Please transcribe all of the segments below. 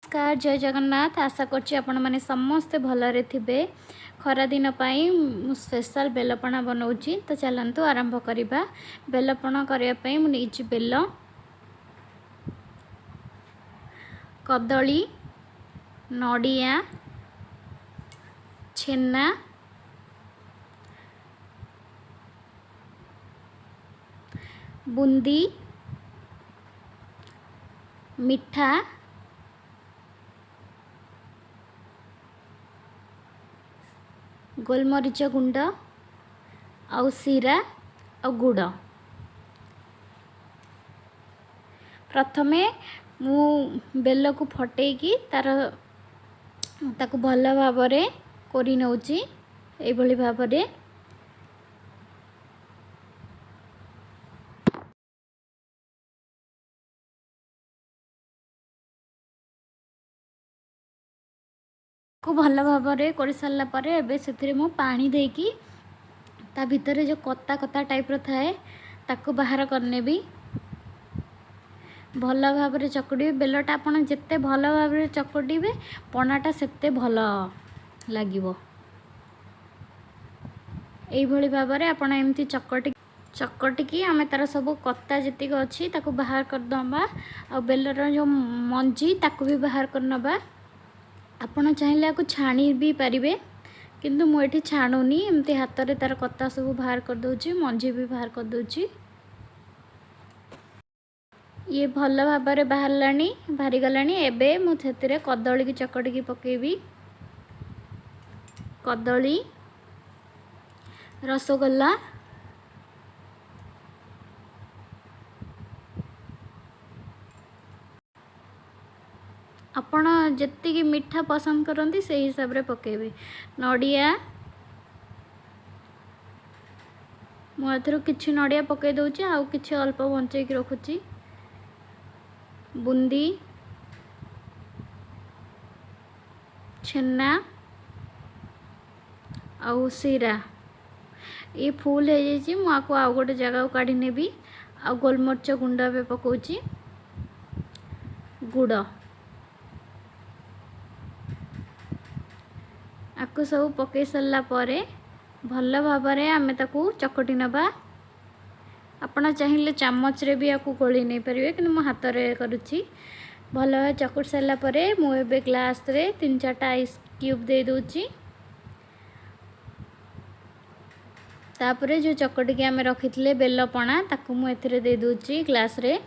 ନମସ୍କାର, ଜୟ ଜଗନ୍ନାଥ। ଆଶା କରୁଛି ଆପଣମାନେ ସମସ୍ତେ ଭଲରେ ଥିବେ। ଖରାଦିନ ପାଇଁ ମୁଁ ସ୍ପେଶାଲ ବେଲପଣା ବନାଉଛି। ତ ଚାଲନ୍ତୁ ଆରମ୍ଭ କରିବା। ବେଲପଣା କରିବା ପାଇଁ ମୁଁ ନେଇଛି ବେଲ, କଦଳୀ, ନଡ଼ିଆ, ଛେନା, ବୁନ୍ଦି, ମିଠା, ଗୋଲମରିଚ ଗୁଣ୍ଡ ଆଉ ଶିରା ଆଉ ଗୁଡ଼। ପ୍ରଥମେ ମୁଁ ବେଲକୁ ଫଟେଇକି ତାର ତାକୁ ଭଲ ଭାବରେ କୋରି ନେଉଛି ଏଇଭଳି ଭାବରେ। କୁ ଭଲ ଭାବରେ କରିସାରିଲା ପରେ ଏବେ ସେଥିରେ ମୁଁ ପାଣି ଦେଇକି ତା ଭିତରେ ଯେଉଁ କତା କତା ଟାଇପ୍ର ଥାଏ, ତାକୁ ବାହାର କରିନେବି। ଭଲ ଭାବରେ ଚକଟିବେ ବେଲଟା। ଆପଣ ଯେତେ ଭଲ ଭାବରେ ଚକଟିବେ, ପଣାଟା ସେତେ ଭଲ ଲାଗିବ। ଏଇଭଳି ଭାବରେ ଆପଣ ଏମିତି ଚକଟି ଚକଟିକି ଆମେ ତା'ର ସବୁ କତା ଯେତିକି ଅଛି ତାକୁ ବାହାର କରିଦେବା, ଆଉ ବେଲର ଯେଉଁ ମଞ୍ଜି ତାକୁ ବି ବାହାର କରିନେବା। ଆପଣ ଚାହିଁଲେ ଆକୁ ଛାଣି ବି ପାରିବେ, କିନ୍ତୁ ମୁଁ ଏଠି ଛାଣୁନି। ଏମିତି ହାତରେ ତା'ର କତା ସବୁ ବାହାର କରିଦେଉଛି, ମଞ୍ଜି ବି ବାହାର କରିଦେଉଛି। ଇଏ ଭଲ ଭାବରେ ବାହାରିଲାଣି, ବାହାରିଗଲାଣି। ଏବେ ମୁଁ ସେଥିରେ କଦଳୀକି ଚକଟିକି ପକାଇବି। କଦଳୀ, ରସଗୋଲା, ଆପଣ ଯେତିକି ମିଠା ପସନ୍ଦ କରନ୍ତି ସେଇ ହିସାବରେ ପକାଇବେ। ନଡ଼ିଆ, ମୁଁ ଏଥିରୁ କିଛି ନଡ଼ିଆ ପକାଇ ଦେଉଛି ଆଉ କିଛି ଅଳ୍ପ ବଞ୍ଚେଇକି ରଖୁଛି। ବୁନ୍ଦି, ଛେନା ଆଉ ଶିରା। ଇଏ ଫୁଲ୍ ହେଇଯାଇଛି, ମୁଁ ଆକୁ ଆଉ ଗୋଟେ ଜାଗାକୁ କାଢ଼ି ନେବି। ଆଉ ଗୋଲମରିଚ ଗୁଣ୍ଡ ଏବେ ପକାଉଛି, ଗୁଡ଼। ଆକୁ ସବୁ ପକାଇ ସାରିଲା ପରେ ଭଲ ଭାବରେ ଆମେ ତାକୁ ଚକଟି ନେବା। ଆପଣ ଚାହିଁଲେ ଚାମଚରେ ବି ଆକୁ ଗୋଳେଇ ନେଇପାରିବେ, କିନ୍ତୁ ମୁଁ ହାତରେ କରୁଛି। ଭଲ ଭାବେ ଚକଟି ସାରିଲା ପରେ ମୁଁ ଏବେ ଗ୍ଲାସ୍ରେ ତିନି ଚାରିଟା ଆଇସ୍ କ୍ୟୁବ୍ ଦେଇଦେଉଛି। ତାପରେ ଯେଉଁ ଚକଟିକି ଆମେ ରଖିଥିଲେ ବେଲ ପଣା, ତାକୁ ମୁଁ ଏଥିରେ ଦେଇଦେଉଛି ଗ୍ଲାସ୍ରେ।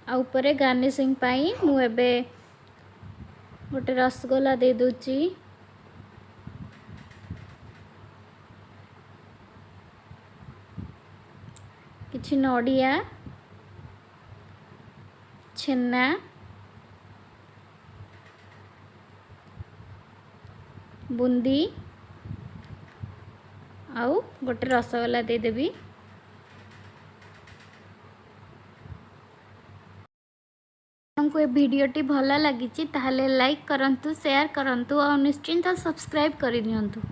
ଆଉ ଉପରେ ଗାର୍ନିସିଂ ପାଇଁ ମୁଁ ଏବେ ଗୋଟେ ରସଗୋଲା ଦେଇଦେଉଛି। କିଛି ନଡ଼ିଆ, ଛେନା, ବୁନ୍ଦି ଆଉ ଗୋଟେ ରସଗୋଲା ଦେଇଦେବି। ଆପଣଙ୍କୁ ଏ ଭିଡ଼ିଓଟି ଭଲ ଲାଗିଛି ତାହେଲେ ଲାଇକ୍ କରନ୍ତୁ, ସେୟାର କରନ୍ତୁ ଆଉ ନିଶ୍ଚିନ୍ତ ସବସ୍କ୍ରାଇବ୍ କରିନିଅନ୍ତୁ।